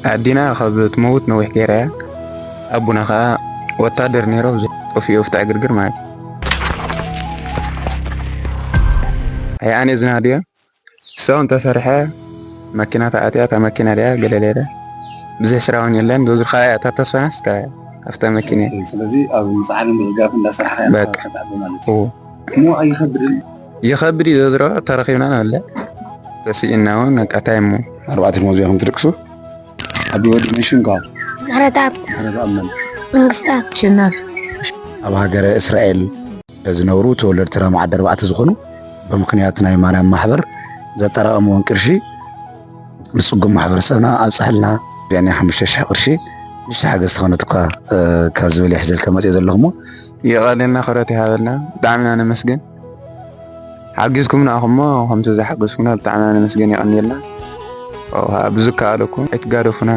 ኣዲና ካብ ትመውት ነዊሕ ገይራ እያ። ኣቡና ከዓ ወታደር ነይሩ፣ ብዙሕ ጠፊኡ ኣብቲ ዕግርግር ማለት እዩ። ኣይ ኣነ ዝናድዮ ሰው እንተሰርሐ መኪና ተኣትያ፣ እታ መኪና ድያ ገለ ሌለ ብዙሕ ስራ እውን የለን። ዞዝርካ እያ እታ ተስፋናስ እታ ኣብታ መኪና እያ። ስለዚ ኣብ ምፅዓንን ምዕጋፍ እንዳሰራሕካ እያ በቃ። ተዓቢ ማለት እዩ። እዎ። እሞ ኣይኸብድን? ይኸብድ እዩ ዞዝሮ ተረኺብና ንበልዕ ተስኢና እውን በቃ እንታይ እሞ። ኣርባዕተ መዝያ ከም ትድቅሱ ዓቢ ወዲ መን ሽምካ? ምሕረትኣብ። ምሕረትኣብ መን? መንግስትኣብ። ኣሸናፊ። ኣብ ሃገረ እስራኤል ዝነብሩ ተወለድቲ ራማ ዓዲ ኣርባዕተ ዝኾኑ ብምኽንያት ናይ ማርያም ማሕበር ዘጠራቐምዎን ቅርሺ ንጽጉም ማሕበረሰብና ኣብጽሐልና። ቢያንያ ሓሙሽተ ሽሕ ቅርሺ ንእሽቶ ሓገዝ ዝኾነት እኳ ካብ ዝብል እየ ሒዘልካ መጽየ ዘለኹ እሞ። የቐንየልና፣ ክብረት ይሃበልና። ብጣዕሚ ኢና ነመስግን። ሓጊዝኩምና ኢኹም እሞ ከምቲ ዝሓገዝኩምና ብጣዕሚ ኢና ነመስግን፣ የቐንየልና። ብዝከኣለኩም ኣይትጋደፉና።